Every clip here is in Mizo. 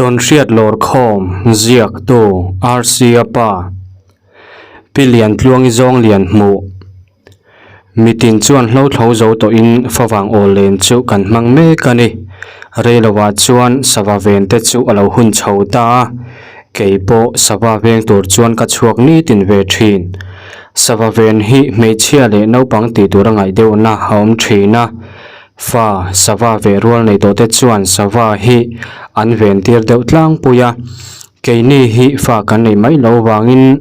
Tawnhriat lawrkhawm ziaktu RC-a pa Pi Liantluangi zawng lian hmuh. Mitin chuan hlothlo zo tawhin favang awl len chu kan hmang mek a ni. Reiloah chuan sava ven te chu a lo hun chho ta a, kei pawh sava veng tur chuan ka chhuak nitin ve thin. Sava ven hi hmeichhia leh naupang tih tur a ngaih deuhna a awm thin a. Fa, sava ve rual nei tawh te chuan sava hi an ven tir deuh tlangpui a, keini hi fa kan nei mai lo vangin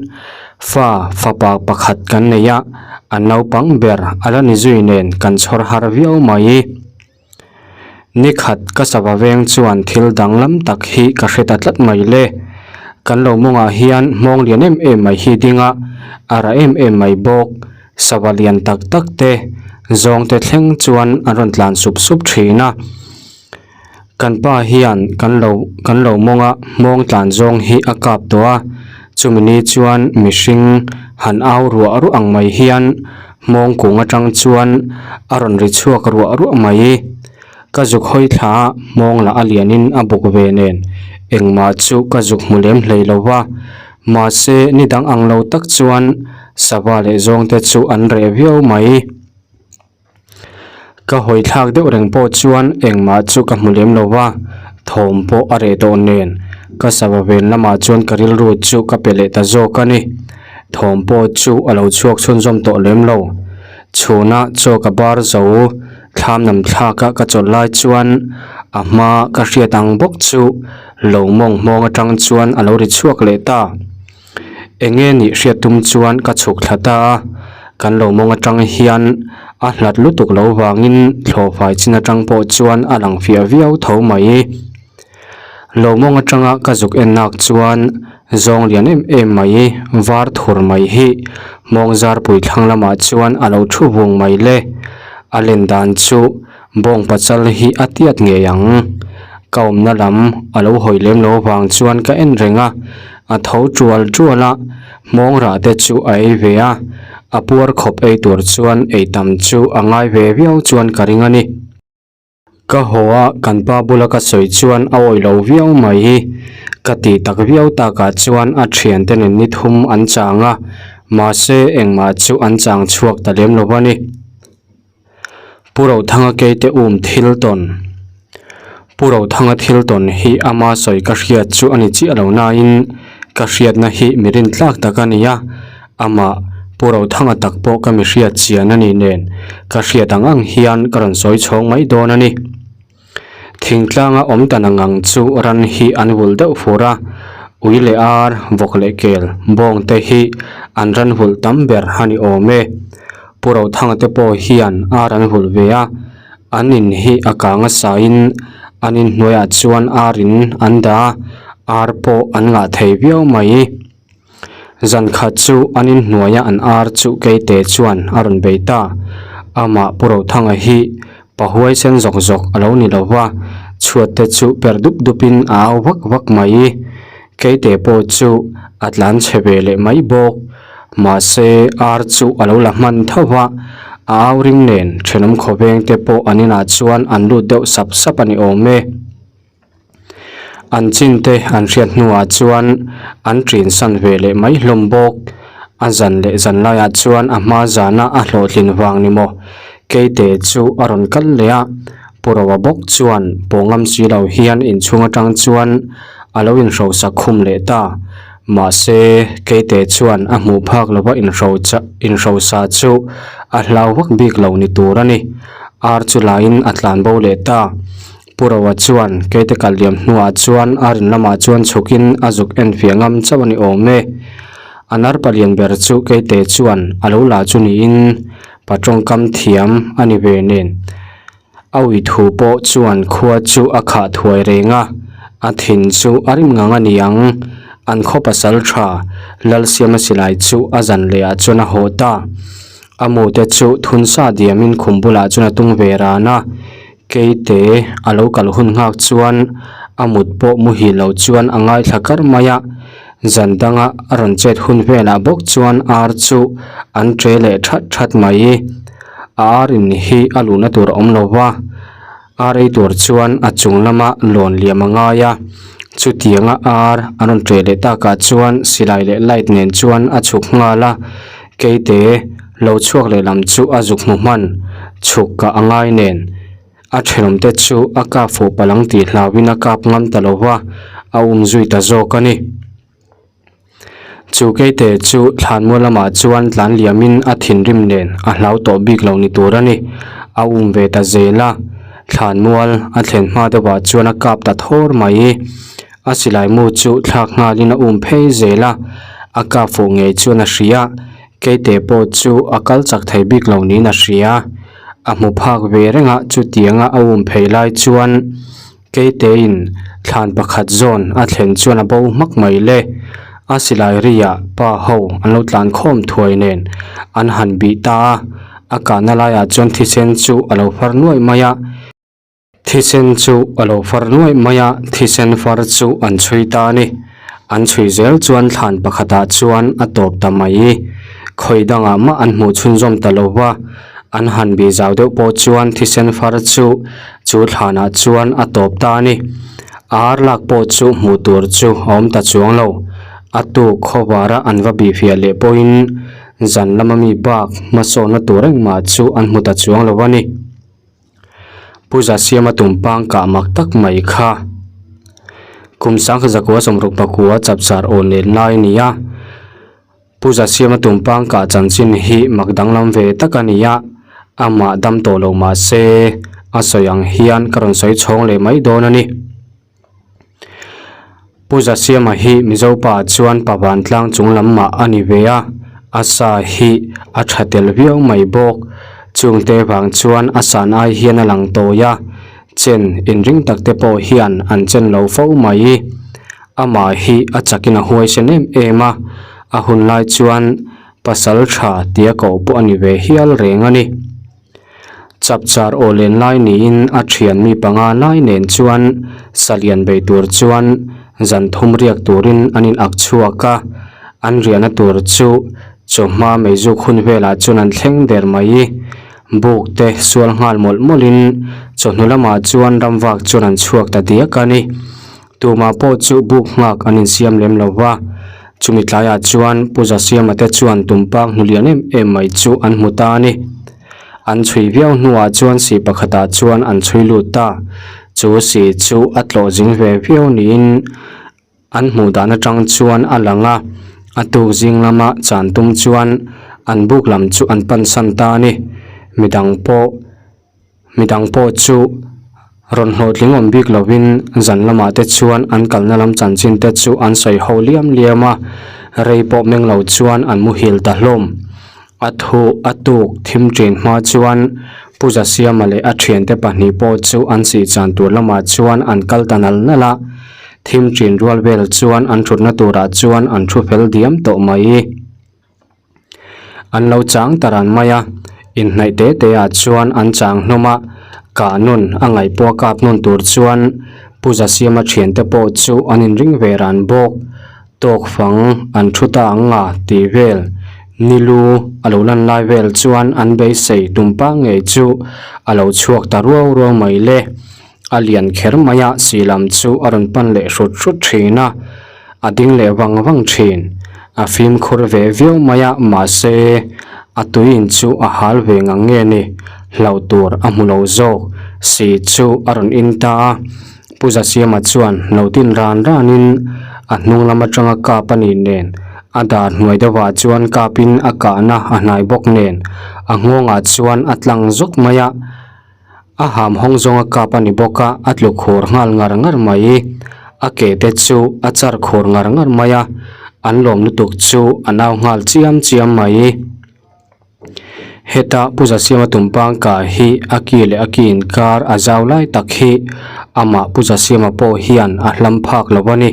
fa fapa pakhat kan nei a, a naupang ber a la ni zui nen kan chhawr har viau mai. Nikhat ka sava veng chuan thil danglam tak hi ka hre ta tlat mai le. Kan lo mawngah hian hmawng lian em em mai hi ding a, a rah em em mai bawk. Sava lian tak tak te zawng te thleng chuan an rawn tlan sup sup thin a kan pa hian kan lo kan lo mawng a hmawng tlan zawng hi a kap tawh a chumi ni chuan mihring han au ruah ruah ang mai hian hmawng kung atang chuan a rawn ri chhuak ruah ruah mai ka zuk hawi thla a hmawng lah a lian in a bawk ve nen engmah chu ka zuk hmu lem hlei lo va mahse ni dang ang lo tak chuan. Sava leh zawngte chu an reh viau mai. Ka hawi thlak deuh reng pawh chuan engmah chu ka hmu lem lo va, thawm pawh a reh tawh nen ka sava ven lamah chuan ka rilru chu ka pe leh ta zawk a ni. Thawm pawh chu a lo chhuak chhunzawm tawh lem lo. Chhuna chaw ka bar zo thlam nam thlaka ka chawlh lai chuan a hma ka hriat ang bawk chu lo mawng hmawng atang chuan a lo ri chhuak leh ta. Enge nih hriat tum chuan ka chhuk thla ta a, kan lo mawng atang hian a hlat lutuk lo vangin thlawhfai chin atang pawh chuan a lang fiah viau tho mai. Lo mawng atanga ka zuk en nak chuan zawng lian em em mai var thur mai hi mawng zarpui thlang lamah chuan a lo thu vung mai le. A len dan chu bawng pachal hi a tiat ngei ang. Ka awmna lam a lo hawi lem lo vang chuan ka en reng a, a tho tual tual a, hmawng rah te chu a ei ve a, a puar khawp ei tur chuan ei tam chu a ngai ve viau chuan ka ring a ni. Ka haw a, kan pa bula ka sawi chuan a awih lo viau mai hi. Ka tih tak viau takah chuan a thiante nen ni thum an chang a, mahse engmah chu an chang chhuak ta lem lo a ni. Pu Rothanga keite um thil tawn Pu Rothanga thil tawn hi ama sawi ka hriat chu a ni chiah lo nain ka hriatna hi mi rintlak tak a ni a, amah Pu Rothanga tak pawh ka mi hriat chian a ni nen ka hriat ang ang hian ka rawn sawi chhawng mai dawn a ni. Thingtlanga awm dan ang ang chu ran hi an vul deuh fur a, ui leh ar, vawk leh kel, bawng te hi an ran vulh tam ber a ni awm e. Pu Rothanga te pawh hian ar an vulh ve a, an in hi a kang a sain an inhnuaiah chuan ar in an dah a, ar pawh an ngah thei viau mai. Zan khat chu an inhnuaia an ar chu Keite chuan a rawn bei ta. Amah Pu Rothanga hi pa huaisen zawk zawk a lo ni lo va, chhuat te chu per dup dupin a au vak vak mai. Keite pawh chu a tlan chhe ve leh mai bawk. Mahse ar chu a lo la hman tho va, a au ring nen thenawm khawveng te pawh an inah chuan an lut deuh sap sap a ni awm e. An chin te an hriat hnuah chuan an ṭin san ve leh mai hlawm bawk. A zan leh zan laiah chuan a hma zana a hlawhtlin vang ni maw? Keite chu a rawn kal leh a, Pu Roa bawk chuan pawh ngam si lo hian inchhung atang chuan a lo inhrosak khum leh ta. Mahse, Keite chuan a hmuh phak lova inhrosa chu a hlau vak bik lo ni tur a ni. Ar chu lain a tlanbo leh ta. Pu Roa chuan Keite kal liam hnuah chuan a rin lamah chuan chhukin a zuk en fiah ngam chauh a ni awm e. A nar palian ber chu Keite chuan a lo la chu niin pa tawngkam thiam a ni ve nen. A ui thu pawh chuan khua chu a khah thuai reng a, a thin chu a rim ngang a ni ang. An khaw pasal tha Lalsiama silai chu a zan lehah chuan a haw ta. A mute chu thun sa diamin khum bulah chuan a tung ve ran a. Keite a lo kal hun nghak chuan a mut pawh muhil lo chuan a ngaithla kar mai a, zan danga a rawn chet hun velah bawk chuan ar chu an ṭe leh that that mai. A ar in hi a luhna tur a awm lo va, ar ei tur chuan a chung lama lawn liam a ngai a. Chutianga ar an rawn ṭeh leh takah chuan silai leh light nen chuan a chhuk nghal a, keite lo chhuak leh lam chu a zuk hmu hman chhuk kah a ngai nen a ṭhenawm te chu a kap fuh palh ang tih hlauhin a kap ngam ta lo va, a um zui ta zawk a ni. Chu keite chu thlanmual lamah chuan tlan liamin a thinrim nen a hlau tawh bik lo ni tur a ni. A um ve ta zel a, thlanmual a thlen hma deuhah chuan a kap ta thawr mai. A silai mu chu thlak nghalin a um phei zel a, a kap fuh ngei chuan a hria. Keite pawh chu a kal chak thei bik lo niin a hria. A hmu phak ve reng a, chutianga a um phei lai chuan. Keiteiin thlan pakhat zawn a thlen chuan a bo hmak mai le. A silai ri-ah pa ho an lo tlan khawm thuai nen an han bih ta a, a kahna laiah chuan thisen chu a lo far nuaih mai a. Thisen chu a lo far nuaih mai a, thisen far chu an chhui ta a ni. An chhui zel chuan thlan pakhatah chuan a tawp ta mai. Khawi dangah mah an hmuh chhunzawm ta lo va, an han bih zau deuh pawh chuan thisen far chu chu thlanah chuan a tawp ta a ni. Ar lak pawh chu hmuh tur chu a awm ta chuang lo. A tuk khawvara an va bih fiah leh pawhin zan lama mi bak hmasawnna tur engmah chu an hmu ta chuang lo a ni. Pu Zasiama tumpang kah mak tak mai kha kum sangkhat zakua sawmruk pakua chapchar aw nen lai a ni a. Pu Zasiama tumpang kah chanchin hi mak danglam ve tak a ni a, amah dam tawh lo mah se a sawi ang hian ka rawn sawi chhawng leh mai dawn a ni. Pu Zasiama hi Mizo pa chuan pa vantlang chung lam mah a ni ve a, a sa hi a tha tel viau mai bawk. Chungte vang chuan a san ai hian a lang tawi a, chen inring tak te pawh hian an chen lo fo mai. Amah hi a chakin a huaisen em em a, a hun lai chuan pasal tha tia koh pawh a ni ve hial reng a ni. Chapchar aw len lai niin a thian mi panga lai nen chuan salian bei tur chuan zan thum riak turin an in ak chhuak a, an riahna tur chu chawhma meizuk hun velah chuan an thleng der mai. Buk te sual nghal mawlh mawlhin chawhnu lamah chuan ramvak chuan an chhuak ta diak a ni. Tumah pawh chu buk nghak an insiam lem lo va, chumi tlaiah chuan Pu Zasiama te chuan tumpang hnu lian em em mai chu an hmu ta a ni. An chhui viau hnuah chuan si pakhatah chuan an chhui lut ta. Chu si chu a tlawh zing ve viau niin an hmuh dan atang chuan a lang a, a tuk zing lama chan tum chuan an buk lam chu an pansan ta a ni. Midang pawh. Midang pawh chu rawn hlawhtling awm bik lovin zan lamah te chuan an kalna lam chanchin te chu an sawi ho liam liam a, rei pawh meng lo chuan an muhil ta hlawm. A thu a tuk thim ṭin hma chuan Pu Zasiama leh a ṭhiante pahnih pawh chu an sihchan tur lamah chuan an kal ta nal nal a, thim ṭin rual vel chuan an ṭhutna turah chuan an ṭhu fel diam tawh mai. An lo chang ta ran mai a, inhnaih te te ah chuan an chang hlawm a, kah nun a ngaihpawh kap nun tur chuan Pu Zasiama thiante pawh chu an inring ve ran bawk. Tawk fang an thu ta ang nga tih vel nilu a lo lan lai vel chuan an beisei tumpa ngei chu a lo chhuak ta ruau ruau mai le. A lian kher mai a, sihlam chu a rawn pan leh hrut hrut thin a, a ding leh vang vang thin. A fimkhur ve viau mai a, mahse a tuiin chu a hal ve ngang nge ni, hlauh tur a hmu lo zawk. Si chu a rawn in ta a, Pu Zasiama chuan lo tin ran ranin a hnung lam atanga kap a nih nen, a dar hnuai deuhah chuan kapin a kahna a hnai bawk nen, a nghawngah chuan a tlang zawk mai a. A ham hawng zawnga kap a ni bawk a, a tlu khur nghal ngar ngar mai. A ke te chu a char khur ngar ngar mai a, an lawm lutuk chu a nau nghal chiam chiam mai. Heta Pu Zasiama tumpang kah hi a ki leh a ki inkar a zau lai tak hi amah Pu Zasiama pawh hian a hlam phak lo a ni.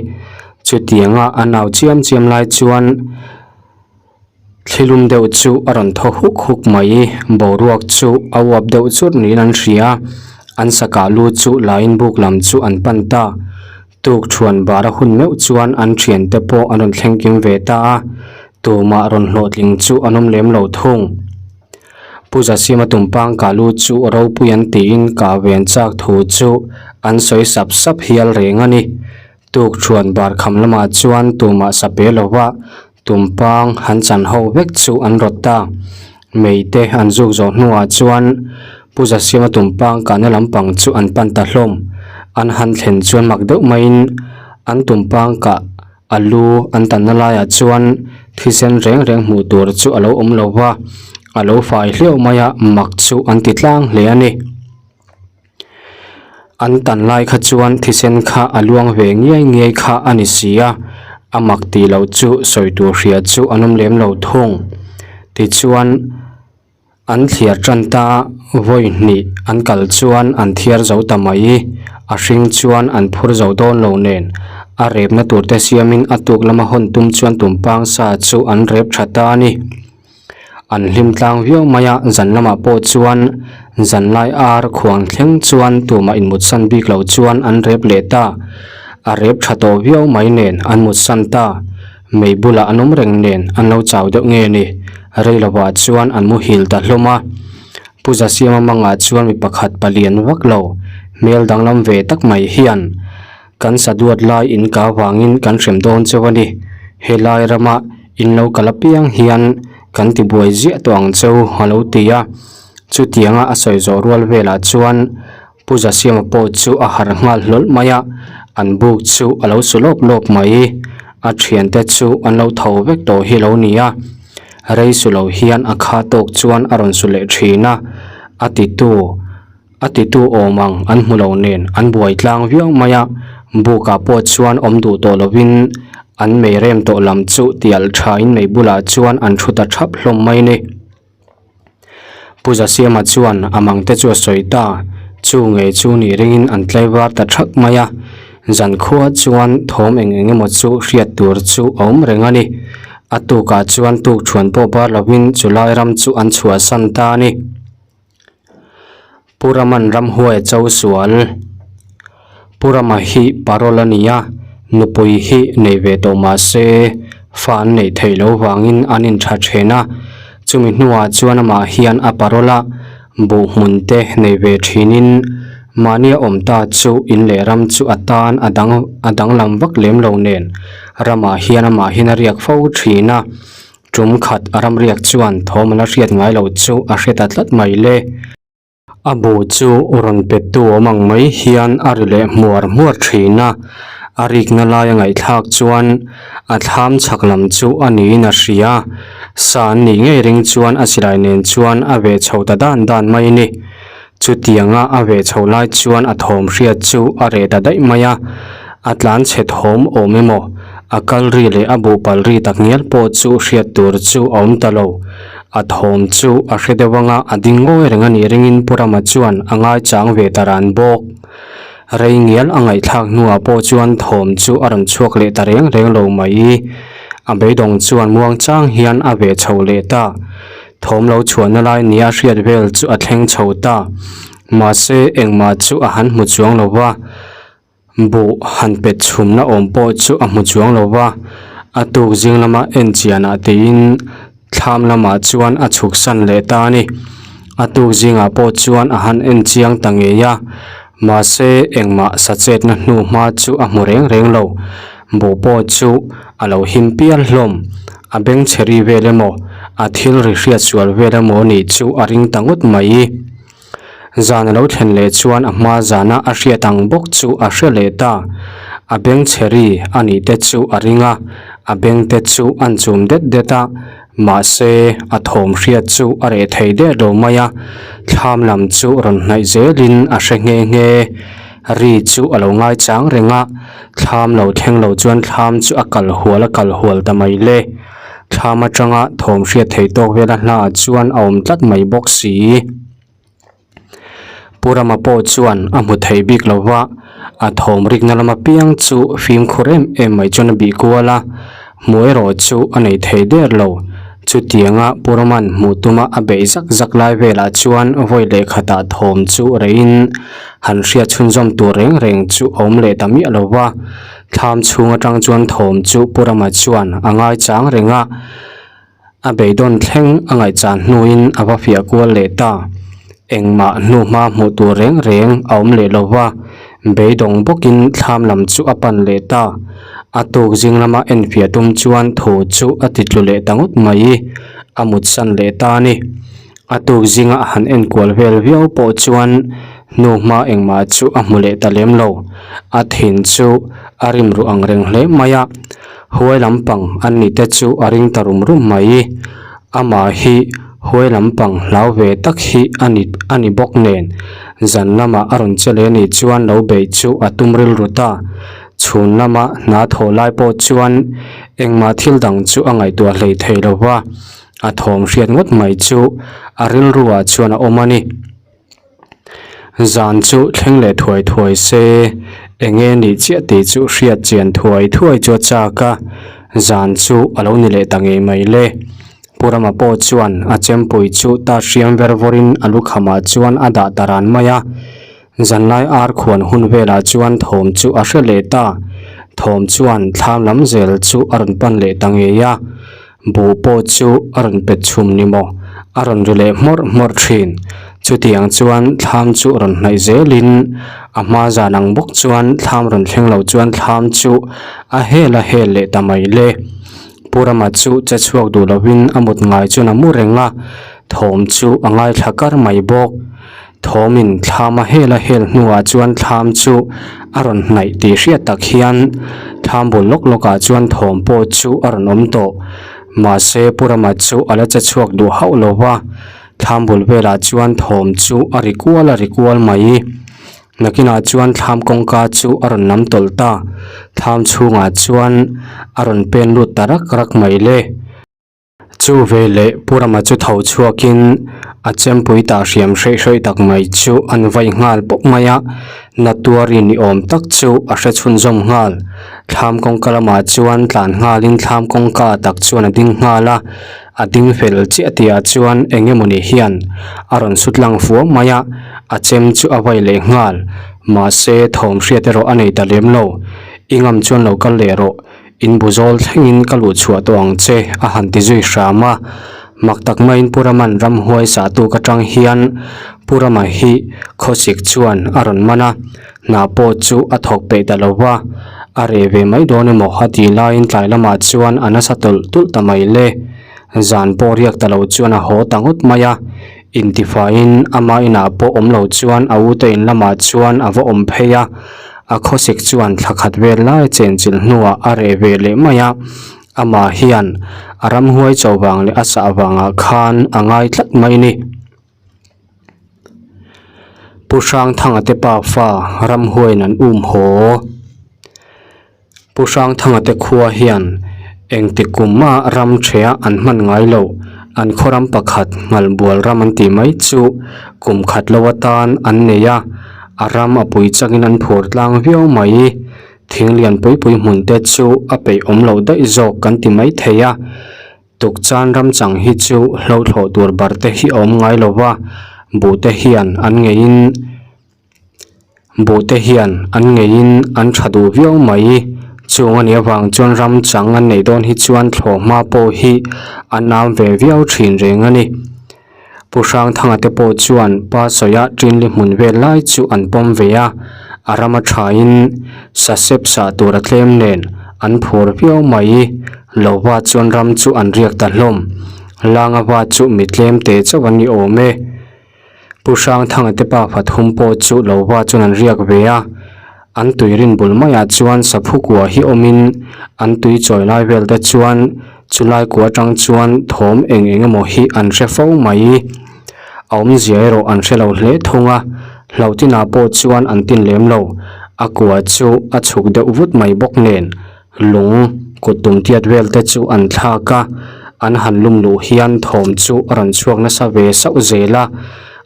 Chutianga a nau chiam chiam lai chuan. Thlilum deuh chu a rawn thaw huk huk mai, boruak chu a uap deuh churh niin an hria, an sakah lu chu lain buk lam chu an pan ta. Tuk thuan bar a hun meuh chuan an thiante pawh an rawn thleng kim ve ta a, tumah rawn hlawhtling chu an awm lem lo thung. Pu Zasiama tumpang kah lu chu ropui an tiin kah ve an chak thu chu an sawi sap sap hial reng a ni. Tukṭhuan bar kham lamah chuan tumah sa pe lova tumpang han chan ho vek chu an rawt ta. Mei te an zuk zawh hnuah chuan Pu Zasiama tumpang kahna lampang chu an pan ta hlawm. An han thlen chuan mak deuh maiin an tumpang kah a lu an tanna laiah chuan thisen reng reng hmuh tur chu a lo awm lo va, a lo fai hliau mai a, mak chu an ti tlang hle a ni. An tan lai kha chuan thisen kha a luang ve ngiai ngiai kha a ni si a, a mak tih loh chu sawi tur hria chu an awm lem lo thung. Tichuan an thliar tan ta vawi hnih an kal chuan an thiar zo ta mai, a hring chuan an phur zo dawn lo nen a repna tur te siamin a tuk lama hawn tum chuan tumpang sa chu an rep tha ta a ni. An hlim tlang viau mai a, zan lamah pawh chuan zanlai ar khuang thleng chuan tumah inmutsan bik lo chuan an rep leh ta. A rep tha tawh viau mai nen an mutsan ta. Mei bulah an awm reng nen an lo chau deuh nge ni? Rei lovah chuan an muhil ta hlawm a. Pu Zasiama mangah chuan mi pakhat palian vak lo, hmel danglam ve tak mai hian, Kan sa duat lai in ka vangin kan hrem dawn cheu a ni. Helai rama in lo kal apiang hian kan ti buai ziah tawh ang cheu a lo ti a. Chutianga a sawi zawh rual velah chuan Pu Zasiama pawh chu a harh nghal hlawlh mai a, an buk chu a lo su lawp lawp mai. A thiante chu an lo tho vek tawh hi lo ni a. Rei su lo hian a kha tawk chuan a rawn su leh thin a, a titu. A titu awm ang an hmu lo nen an buai tlang viau mai a, bukah pawh chuan awm duh tawh lovin an mei rem tawh lam chu tial thain mei bulah chuan an thu ta thap hlawm mai ni. Pu Zasiama chuan a mang te chu a sawi ta, chu ngei chu nih ringin an tlaivar ta thak mai a, zankhua chuan thawm eng eng emaw chu hriat tur chu a awm reng a ni. A tukah chuan tukṭhuan pawh bar lovin chulai ram chu an chhuahsan ta a ni. Pu Raman ramhuai a cho sual. Pu Rama hi parole a ni a, nupui hi nei ve tawh mah se fa an neih theih loh vangin an intha then a. Chumi hnuah chuan amah hian a parole a, buh hmun te nei ve thinin mahnia awm ta chu in leh ram chu a tan a dang a danglam vak lem lo nen ramah hian amah hian a riak fo thin a. Tum khat a ramriak chuan thawm a la hriat ngai lo chu a hre ta tlat mai le. A bu chu rawn pettu awm ang mai hian a ri leh hmuar hmuar thin a, a rikna lai a ngaihthlak chuan a thlam chhak lam chu a niin a hria. Sa an nih ngei ring chuan a silai nen chuan a veh chho ta dan dan mai a ni. Chutianga a veh chho lai chuan a thawm hriat chu a reh ta daih mai a, a tlan chhe thawm awm emaw, a kal ri leh a buhpal ri tak ngial pawh chu hriat tur chu a awm ta lo. A thawm chu a hre deuh anga a ding ngawi reng a nih ringin Pu Rama chuan a ngaichang ve ta ran bawk. Rei ngial a ngaihthlak hnuah pawh chuan thawm chu a rawn chhuak leh ta reng reng lo mai. A beidawng chuan muangchang hian a veh chho leh ta. Thawm lo chhuahna lai nia hriat vel chu a thleng chho ta. Mahse, engmah chu a han hmu chuang lo va, buh han pet chhumna awm pawh chu a hmu chuang lo va, a tuk zing lama en chianah tiin thlam lamah chuan a chhuk san leh ta a ni. A tuk zingah pawh chuan a han en chiang ta ngei a, mahse, engmah sachetna hnu hma chu a hmu reng reng lo. Buh pawh chu a lo him pial hlawm. A bengchhe ri vel emaw, a thil ri hriat sual vel emaw nih chu a ring ta ngawt mai. Zan a lo thlen leh chuan a hma zana a hriat ang bawk chu a hre leh ta. A bengchhe ri a nih te chu a ring a, a beng te chu an chum det det a, mahse a thawm hriat chu a reh thei der lo mai a, thlam lam chu rawn hnaih zelin a hre nghe nghe. Ri chu a lo ngaichang reng a, thlam lo thleng lo chuan thlam chu a kal hual a kal hual ta mai le. Thlam atanga thawm hriat thei tawk vela hnaah chuan a awm tlat mai bawk si. Pu Rama pawh chuan a hmu thei bik lo va, a thawm rikna lama piang chu fimkhur em em mai chuan a bih kual a, hmuh erawh chu a nei thei der lo. Chutianga Pu Rama'n hmuh tuma a beih zak zak lai velah chuan vawi leh khatah thawm chu reiin han hriat chhunzawm tur reng reng chu a awm leh ta miah lo va. Thlam chhung atang chuan thawm chu Pu Rama chuan a ngaichang reng a, a beidawn thleng a ngaihchan hnuin a va fiah kual leh ta. Engmah hnuhma hmuh tur reng reng a awm leh lo va. Beidawng bawkin thlam lam chu a pan leh ta. A tuk zing lama enfiah tum chuan thu chu a ti tlu leh ta ngawt mai. A mutsan leh ta a ni. A tuk zinga a han enkual vel viau pawh chuan hnu hma engmah chu a hmu leh ta lem lo. A thin chu a rim ruh ang reng hle mai a. Huai lampang an ni te chu a ring ta rum rum mai. Amah hi huai lampang hlau ve tak hi a ni a ni bawk nen zan lamah a rawn che leh anih chuan lo beih chu a tum rilru ta. Chhun lama hna thawh lai pawh chuan engmah thil dang chu a ngaihtuah hlei thei lo va, a thawm hriat ngawt mai chu a rilru ah chuan a awm a ni. Zan chu thleng leh thuai thuai se, eng nge nih chiah tih chu hriat chian thuai thuai chu a chak a, zan chu a lo ni leh ta ngei mai le. Pu Rama pawh chuan a chempui chu ta hriam ver vawrin a lukhamah chuan a dah ta ran mai a, zanlai ar khuan hun velah chuan thawm chu a hre leh ta, thawm chuan thlam lam zel chu a rawn pan leh ta ngei a. Buh pawh chu a rawn pet chhum ni maw? A rawn ri leh hmawrh hmawrh thin. Chutiang chuan thlam chu rawn hnaih zelin a hma zan ang bawk chuan thlam rawn thleng lo chuan thlam chu a hel a hel leh ta mai le. Pu Rama chu che chhuak duh lovin a mut ngai chuan a mu reng a, thawm chu a ngaithla kar mai bawk. Thawmin thlam a hel a hel hnuah chuan thlam chu a rawn hnaih tih hriat tak hian thlam bul lawk lawkah chuan thawm pawh chu a rawn awm tawh. Mahse Pu Rama chu a la che chhuak duh hauh lo va, thlam bul velah chuan thawm chu a ri kual a ri kual mai. Nakinah chuan thlam kawngka chu a rawn lam tawlh ta, thlam chhungah chuan a rawn pen lut ta rak rak mai le. Chu veleh Pu Rama chu tho chhuakin a chempui tah hriam hreih hreih tak mai chu an vaih nghal pawp mai a, na tuari ni awm tak chu a hre chhunzawm nghal. Thlam kawngka lamah chuan tlan nghalin thlam kawngka tak chuan a ding nghal a, a ding fel chiah tihah chuan eng emawni hian a rawn sut lang fuau mai a, a chem chu a vaih leh nghal. Mahse thawm hriat erawh a nei ta lem lo. I ngam chuan lo kal leh rawh. In bu zawl thlengin ka luh chhuah tawh ang che, a han ti zui hram a. Mak tak maiin Pu Raman ramhuai sahtu ka tang hian Pu Rama hi khawsik chuan a rawn man a, hna pawh chu a thawk peih ta lo va, a reh ve mai dawn emaw a tih laiin tlai lamah chuan a nasa tawlh tulh ta mai le. Zan pawh riak ta lo chuan a haw ta ngawt mai a, intifaiin ama inah pawh awm lo chuan a ute in lamah chuan a va awm phei a. A khawsik chuan thla khat vel lai chenchilh hnuah a reh ve leh mai a, amah hian a ramhuai cho vang leh a sah vangah khan a ngai tlat mai ni. Pu Hrangthanga te pa fa ramhuaiin an um haw. Pu Hrangthanga te khua hian engti kum mah ram ṭhea an hman ngai lo, an khaw ram pakhat Nghalbual ram an tih mai chu kum khat lo atan an nei a, a ram a pui changin an phur tlang viau mai. Thing lian pui pui hmun te chu a peih awm loh daih zawk kan ti mai thei a, tukchan ram chang hi chu hlauhthlawh tur bar te hi a awm ngai lo va, buh te hian an ngeiin. Buhte hian an ngeiin an tha duh viau mai. Chung a nih avang chuan ram chang an neih dawn hi chuan thlawhhma pawh hi an am ve viau thin reng a ni. Pu Hrangthanga te pawh chuan pa sawia Ṭinli hmun vel lai chu an pawm ve a, a ram a thain sasep sah tur a tlem nen an phur viau mai. Lova chuan ram chu an riak ta hlawm. Langa va chu mi tlem teh chauh an ni awm e. Pu Hrangthanga te pa pathum pawh chu lo va chuan an riak ve a, an tui rin bul maiah chuan saphu kua hi awmin an tui chawi lai vel te chuan chulai kua atang chuan thawm eng eng emaw hi an hre fo mai. A awmzia erawh an hre lo hle thung a, hlauhtinah pawh chuan an tin lem lo, a kua chu a chhuk deuh vut mai bawk nen Lung kut tum tiat vel te chu an thlak a, an han lum luh hian thawm chu a rawn chhuak nasa ve sauh zel a,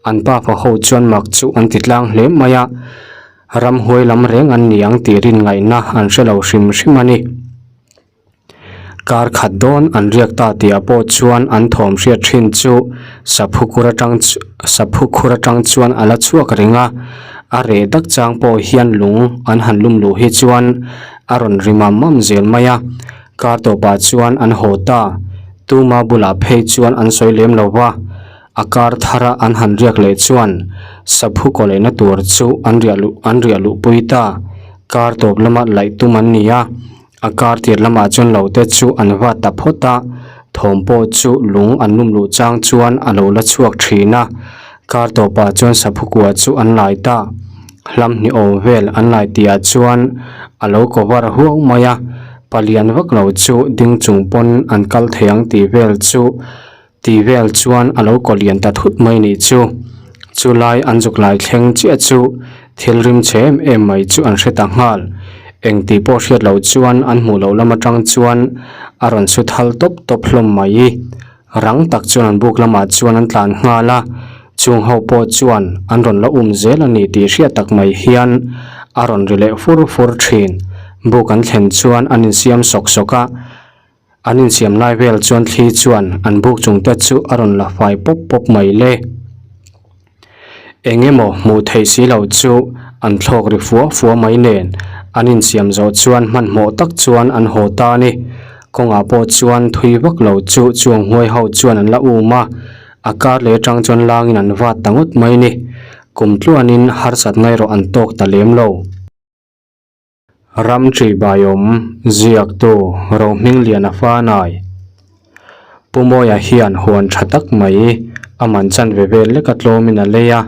an pafa ho chuan mak chu an ti tlang hle mai a, ramhuai lam reng an ni ang tih rin ngaihna an hre lo hrim hrim a ni. Kar khat dawn an riak ta tihah pawh chuan an thawm hriat thin chu saphu kur atang saphu khur atang chuan a la chhuak reng a, a reh dak chang pawh hian lung an han lum luh hi chuan A rawn ri mam mam zel mai a, kar tawpah chuan an haw ta. Tuma bulah phei chuan an sawi lem lo va. A kar thara an han riak leh chuan saphu kaw lehna tur chu an riah luh an riah luh pui ta. Kar tawp lama laih tum an ni a, a kar tir lamah chuan lo te chu an vat ta phawt a, thawm pawh chu lung an lum luh chang chuan a lo la chhuak thin a. Kar tawpah chuan saphu kua chu an lai ta. Hlam hnih awm vel an lai tihah chuan a lo cover huau mai a, palian vak lo chu ding chung pawn an kal thei ang tih vel chu Tih vel chuan a lo kaw lian ta thut mai nih chu. Chu lai an zuk lai thleng chiah chu thil rim chhe em em mai chu an hre ta nghal. Eng tih pawh hriat loh chuan an hmuh loh lam atang chuan a rawn su thal tawp tawp hlawm mai. Rang tak chuan an buk lamah chuan an tlan nghal a, chung ho pawh chuan an rawn la um zel a ni tih hriat tak mai hian a rawn ri leh fur fur thin. Buk an thlen chuan an insiam sawk sawk a. An insiam lai vel chuan thli chuan an buk chung te chu a rawn la fai pawp pawp mai le. Eng emaw hmuh theih si lo chu an thlawk ri fua fua mai nen an insiam zawh chuan hmanhmawh tak chuan an haw ta a ni. Kawngah pawh chuan thui vak lo chu chuang huai ho chuan an la um a, a kar leh atang chuan langin an vat ta ngawt mai ni. Kum tluanin harsatna erawh an tawk ta lem lo. Ram ṭihbaiawm ziaktu Rohmingliana Fanai Pu Mawia hian huan ṭha tak mai a man chanve vel lek a tlawmin a lei a,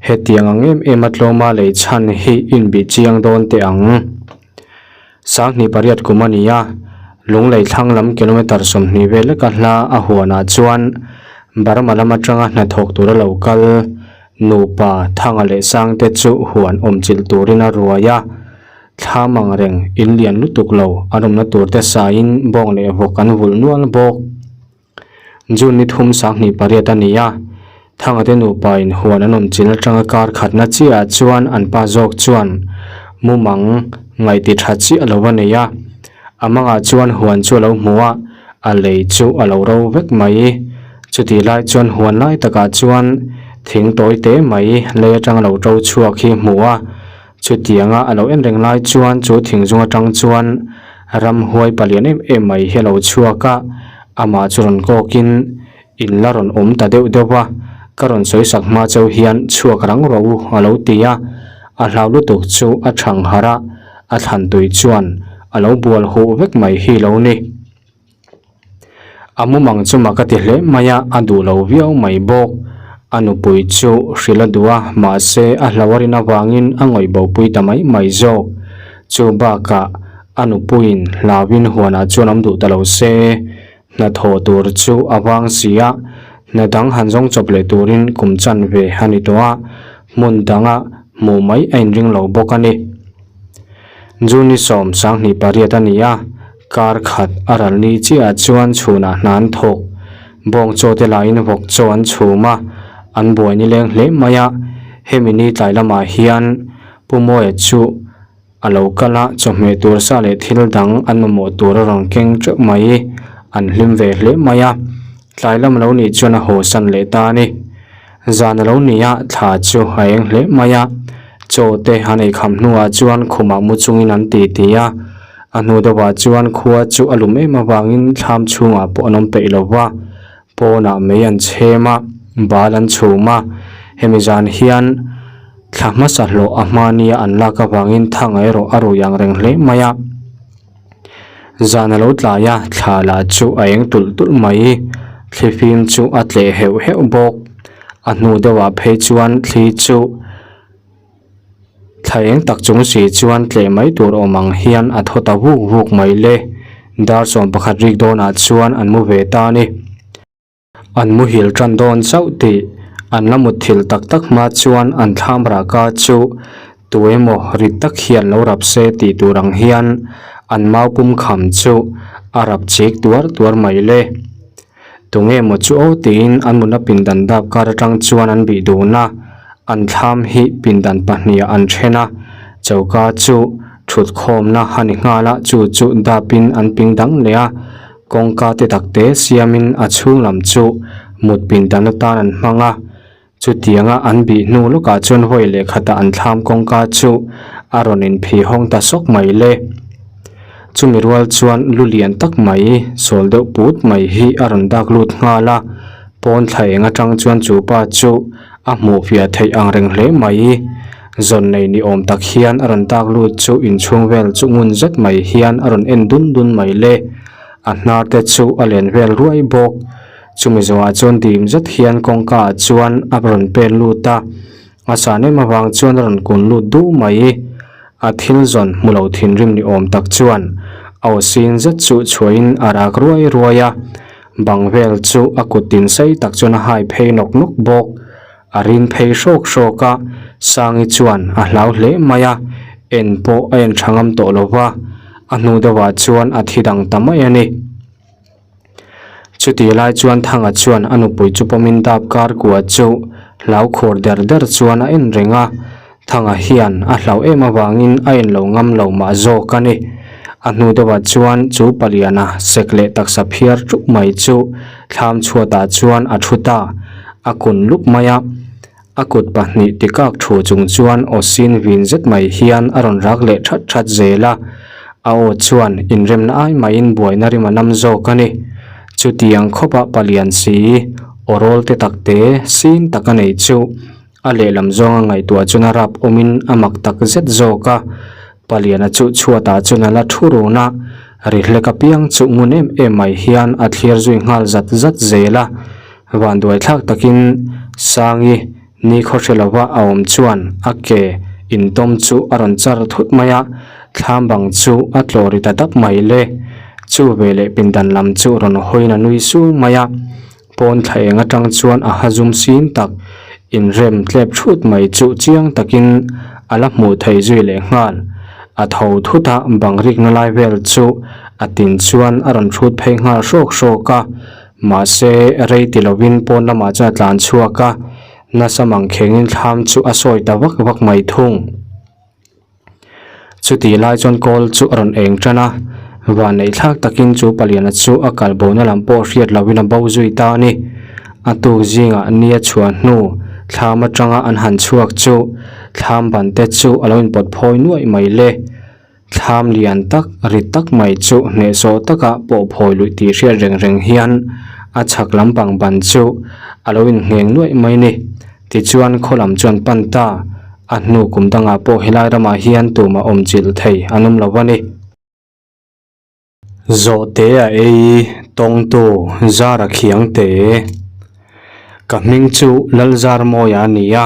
hetiang ang em em a tlawma lei chhan hi inbih chiang dawn teh ang. Sanghnih pariat kum a ni a, Lunglei thlang lam kilometre 20 vel leka hla a huanah chuan Burma lam atanga hnathawk tura lo kal Nupa Thanga leh Sangte chu huan awm chilh turin a ruai a, thla mang reng in lian lutuk lo an awmna tur te saiin bawng leh vawk an vulh nual bawk. June ni thum 28 a ni a, Thanga te nupa in huan an awm chilh atanga kar khatna chiahah chuan an pa zawk chuan mumang ngaihti tha chiah lo a nei a, a mangah chuan huan chu a lo hmu a, a lei chu a lo ro vek mai. Chutih lai chuan huan lai takah chuan thing tawi te mai lei atanga lo to chhuak hi hmu a, chutianga a lo en reng lai chuan chu thing zung atang chuan ramhuai palian em em mai hi a lo chhuak a, amah chu rawn kawkin in la rawn awm ta deuh deuh a, ka rawn sawi sak hma chauh hian chhuak rang rawh u a lo ti a, a hlau lutuk chu a thang harh a, a thlan tui chuan a lo bual huh vek mai hi lo ni. A mumang chu mak a ti hle mai a, a duh lo viau mai bawk. A nupui chu hrilh a duh a, mahse a hlo a rin avangin a ngawih bopui ta mai mai zawk. Chu bakah a nupuiin hlauin huanah chuan awm duh ta lo se, hnathawh tur chu a vang si a, hna dang han zawng chawp leh turin kum chanve a ni tawh a, hmun danga hmuh mai a inring lo bawk a ni. June 28 a ni a, kar khat a ral ni chiahah chuan chhunah hna an thawk. Bawng chaw te lahin vawk chaw an chhum a, an buai ni leng hle mai a. Hemi ni tlai lamah hian Pu Mawia chu a lo kal a, chawhmeh tur sa leh thil dang an mamawh tur a rawn keng teuh mai. An hlim ve hle mai a, tlai lam lo nih chuan a haw san leh ta a ni. Zan a lo ni a, thla chu a eng hle mai a. Chaw te an ei kham hnuah chuan khumah mu chungin an ti ti a. A hnu deuhah chuan khua chu a lum em avangin thlam chhungah pawh an awm peih lo va. Pawnah mei an chhem a, bal an chhum a. Hemi zan hian thla hmasa hlawh a hma nia an lak avangin thanga erawh a rui ang reng hle mai a. Zan a lo tlai a, thla lah chu a eng tulh tulh mai. Thli fim chu a tleh heuh heuh bawk. A hnu deuhah phei chuan thli chu thla eng tak chung si chuan tleh mai tur awm ang hian a thaw ta vuk vuk mai le. Dar 11 rik dawnah chuan an mu ve ta a ni. An muhil tan dawn chauh tih an la mutthilh tak tak hma chuan an thlam rah ka chu tu emaw rit tak hian lo rap se tih tur ang hian an mau pum kham chu a rap chik tuar tuar mai le. Tunge maw chu aw tiin an mutna pindan dap kar atang chuan an bih dun a, an thlam hi pindan pahniha an then a, choka chu thutkhawmna a ni nghal a, chu chu dapin an ping dang leh a. Kawngka te tak te siamin a chhung lam chu mut pindan atan an hmang a, chutianga an bih hnu lawkah chuan vawi leh khatah an thlam kawngka chu a rawn inphih hawng ta sawk mai le. Chumi rual chuan lu lian tak mai, sawl deuh put mai hi a rawn dak lut nghal a. Pawn thla eng atang chuan chu pa chu a hmuh fiah theih ang reng hle mai. Zawn nei ni awm tak hian a rawn tak lut chu inchhung vel chu ngun zet mai hian a rawn en dun dun mai le. A hnar te chu a len vel ruai bawk. Chumi zawhah chuan dim zet hian kawngka ah chuan a rawn pen lut a, a san em avang chuan a rawn kun lut duh mai. A thil zawn hmu lo thinrim ni awm tak chuan a aw sin zet chu chhuahin a rak ruai ruai a, bang vel chu a kut tin sei tak chuan a hai phei nawk nawk bawk. A rin phei hrawk hrawk a, Sangi chuan a hlau hle mai a, en pawh a en tha ngam tawh lo va, a hnu deuhah chuan a thi dang ta mai a ni. Chutih lai chuan Thanga chuan a nupui chu pawmin dap kar kua chu hlau khur der der chuan a en reng a, Thanga hian a hlau em avangin a en lo ngam lo mah zawk a ni. A hnu deuhah chuan chu paliana sek leh taksa phiar ṭup mai chu thlam chhuatah chuan a thu ta, a kun lup mai a. A kut pahnih tikak thu chung chuan aw sin vin zet mai hian a rawn rak leh that that zel a, a aw chuan inremna ai maiin buaina rim a nam zawk a ni. Chutiang khawpa palian si, aw rawl te tak te sin tak a nei chu a lehlam zawnga ngaihtuah chuan a rap awmin a mak tak zet zawk a, paliana chu chhuatah chuan a la thu run a, ri hlek apiang chu ngun em em mai hian a thlir zui nghal zat zat zel a. Vanduai thlak takin Sangi ni khaw hre lova a awm chuan a ke intawm chu a rawn char thut mai a, thlam bang chu a tlawh ri ta dap mai le. Chu veleh pindan lam chu rawn hawiin a nui sung mai a, pawn thla eng atang chuan a ha zum sin tak inrem tlep thut mai chu chiang takin a la hmuh theih zui leh nghal. A tho thut a, bang rikna lai vel chu a tin chuan a rawn hrut phei nghal hrawk hrawk a. Mahse, rei ti lovin pawn lamah chuan a tlan chhuak a, nasa mang khengin thlam chu a sawi ta vak vak mai thung. Chutih lai chuan kawl chu a rawn eng tan a, vanneih thlak takin chu paliana chu a kal bona lam pawh hriat lovin a bo zui ta a ni. A tuk zingah nia chhuah hnu thlam atanga an han chhuak chu thlam ban te chu a lo inpawt phawi nuaih mai le. Thlam lian tak, ri tak mai chu hnehsawh taka pawh phawi luih tih hriat reng reng hian a chhak lampang ban chu a lo inngheng nuaih mai ni. Tichuan khaw lam chuan pan ta, a hnu kum dangah pawh helai ramah hian tumah awm chilh thei an awm lo a ni. Zawhte a ei tawngtu Zara Khiangte. Ka hming chu Lalzarmawia a ni a,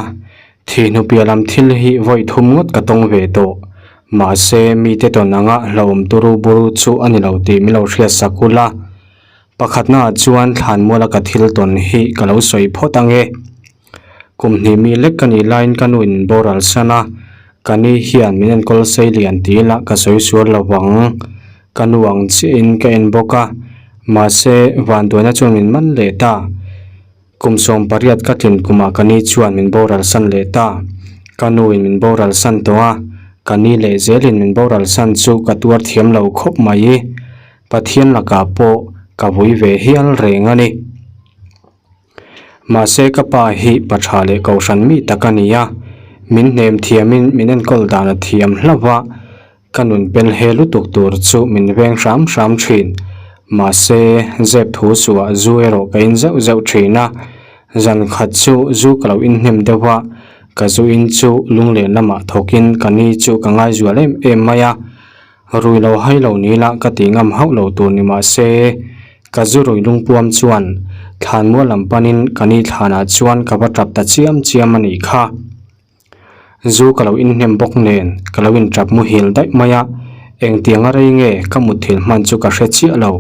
Thihnu piah lam thil hi vawi thum ngawt ka tawng ve tawh. Mahse, mite tawn anga hlauhawm turu buru chu a ni lo tih min lo hriat sak ula. Pakhatnaah chuan thlanmuala ka thil tawn hi ka lo sawi phawt ang e. Kum hnih mi lek ka nih laiin ka nu in boral san a, ka ni hian min enkawl sei lian ti ila ka sawi sual lo vang. Ka nu ang chiahin ka en bawk a, mahse, vanduaina chuan min man leh ta. Kum 18 ka tlin kumah ka ni chuan min boral san leh ta. Ka nuin min boral san tawh a, ka ni leh zelin min boral san chu ka tuar thiam lo khawp mai. Pathian lakah pawh ka vui ve hial reng a ni. Mahse ka pa hi pa tha leh kohhran mi tak a ni a, min hnem thiamin min enkawl dan a thiam hlauh va, Ka nun pel he lutuk tur chu min veng hram hram thin. Mahse, zep thu suah zu erawh ka in zeuh zeuh thin a. Zan khat chu zu ka lo inhnem deuh a, ka zu in chu lunglen lamah thawkin ka ni chu ka ngaizual em em mai a. Rui lo hai lo ni la ka tih ngam hauh lo tur ni mahse, ka zu rui lungpuam chuan thlanmual lam panin ka ni thlanah chuan ka va tap ta chiam chiam a nih kha. Zu ka lo inhnem bawk nen ka lo inṭap muhil daih mai a, engtiang a rei nge ka mutthilh hman chu ka hre chiah lo.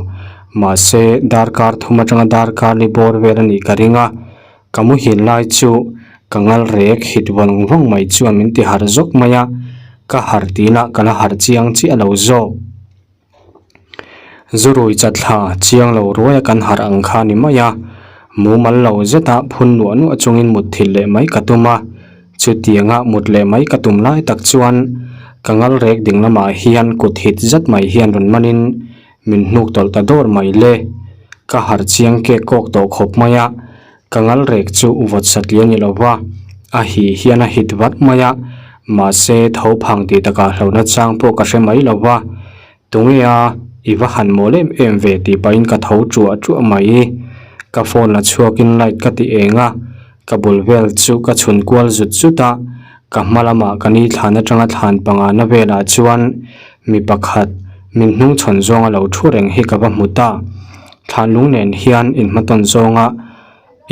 Mahse, darkar thum atanga darkar li bawr vel a nih ka ring a, ka muhil lai chu ka ngal rek hit vawng vawng mai chuan min ti harh zawk mai a, ka harh tih lah ka la harh chiang chiah lo zawk. Zurui chatthla chiang lo ruaia kan harh ang kha ni mai a, mumal lo zeta phun nuah nuah chungin mutthilh leh mai ka tum a, chutianga mut leh mai ka tum lai tak chuan ka ngal rek ding lamah hian kut hit zat mai hian rawn manin min hnuk tawlh ta dawr mai le. Ka harh chiang kek kawk tawh khawp mai a, ka ngal rek chu vawt satliah ni lo va, a hih hian a hit vat mai a, mahse tho phang tih takah hlauhna chang pawh ka hre mai lo va. Tunge a, i va han mawl em em ve tih pahin ka tho ṭuah ṭuah mai. Ka phone la chhuakin light ka ti eng a, ka bul vel chu ka chhun kual zut zut a, ka hma lamah ka ni thlan atanga thlan panga na velah chuan mi pakhat min hnung chhawn zawnga lo thu reng hi ka va hmu ta. Thlan lung nen hian inhmatawn zawnga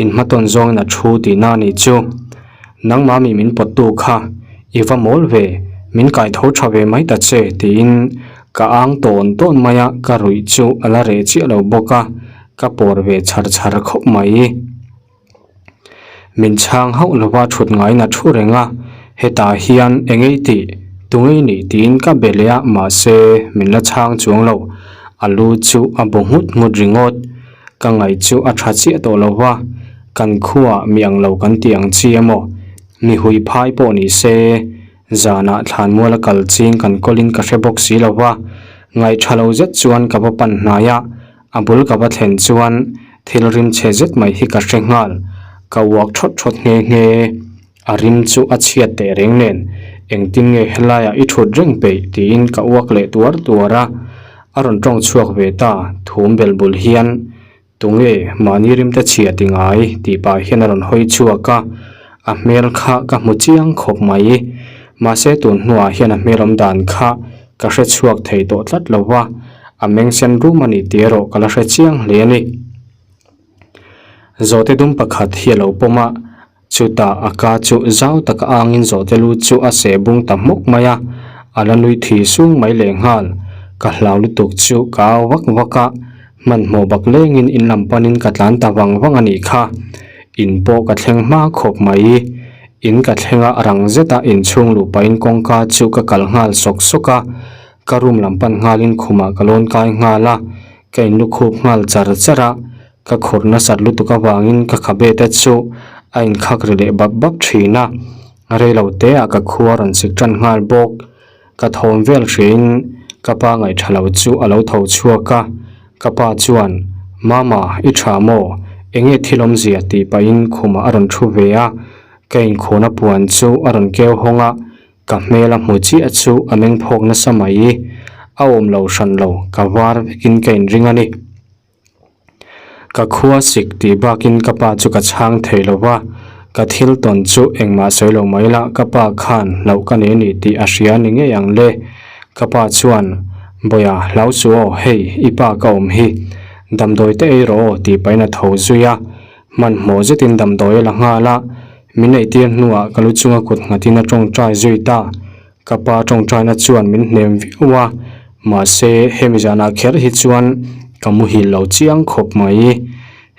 inhmatawn zawngin a thu tihna a nih chu. Nangmah mi min pawttu kha i va mawl ve, min kai tho tha ve mai ta che tiin ka ang tawn tawn mai a, ka ruih chu a la reh chiah lo bawk a, ka pawr ve chhar chhar khawp mai. Min chhang hauh lova thut ngaiin a thu reng a, hetah hian eng ei tih, tung ei nih tiin ka be leh a, mahse min la chhang chuang lo, a lu chu a bu nghut nghut ringawt. Ka ngaih chu a tha chiah tawh lo va, kan khuaah mi ang lo kan tih ang chi emaw, mi hui phai pawh ni se, zanah thlanmual a kal ching kan kawlin ka hre bawk si lo va, ngaih tha lo zet chuan ka va pan hnai a, a bul ka va thlen chuan thil rim chhe zet mai hi ka hre nghal, ka uak thawt thawt nghe nghe. A rim chu a chhiat teh reng nen, engtin nge helaiah i thut reng peih tiin ka uak leh tuar tuar a. A rawn tawng chhuak ve ta, thum bel bul hian, Tunge mahni rimte chhia ti ngai? tih pah hian a rawn hawi chhuak a, a hmel kha ka hmu chiang khawp mai. Mahse tun hnuah hian a hmel awm dan kha ka hre chhuak thei tawh tlat lo va, a meng sen rum a ni tih erawh ka la hre chiang hle a ni. Zawhte dum pakhat hi a lo pawm a. Chutah a ka chu zau taka angin zawhte lu chu a seh bung ta hmawk mai a, a la nui thi sung mai lehnghal. Ka hlau lutuk chu ka au vak vak a, hmanhmawh bak lengin in lam panin ka tlan ta vang vang a nih kha. In pawh ka thleng hma khawp mai. In ka thleng a rang zeta inchhung luh pahin kawngka chu ka kal nghal sawk sawk a, ka room lam pan nghalin khumah ka lawn kai nghal a, ka inlukhup nghal char char a. Ka khur nasat lutuk avangin ka khabe te chu a inkhak ri leh bap bap thin a, reilo te ah ka khua rawn sik tan nghal bawk. Ka thawm vel hriain ka pa ngaihṭha lo chu a lo tho chhuak a, ka pa chuan, Mama, i ṭha maw? Enge thil awmzia? tih pahin khumah a rawn ṭhu ve a, ka inkhawhna puan chu a rawn keu hawng a, ka hmel a hmu chiah chu a meng phawk nasa mai. A awm lo hran lo, ka var vekin ka inring a ni. Ka khua sik tih bakin ka pa chu ka chhang thei lo va, ka thil tawn chu engmah sawi lo mai la, ka pa khan hlauh ka nei a ni tih a hria ni ngei ang le. Ka pa chuan, Bawia, hlau suh aw, hei, i pa ka awm hi. Damdawi te ei rawh aw tih pahin a tho zui a. Hmanhmawh zetin damdawi a la nghal a, min eitir hnuah ka lu chunga kut nghatin a tawngtai zui ta. Ka pa tawngtaina chuan min hnem viau a, mahse hemi zanah kher hi chuan ka muhil lo chiang khawp mai.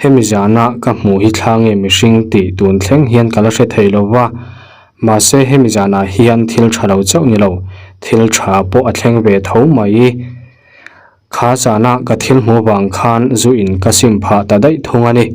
Hemi zana ka hmuh hi thla nge mihring tih tun thleng hian ka la hre thei lo va, mahse hemi zanah hian thil tha lo chauh ni lo, thil tha pawh a thleng ve tho mai. Kha zana ka thil hmuh vang khan zu in ka sim phah ta daih thung a ni.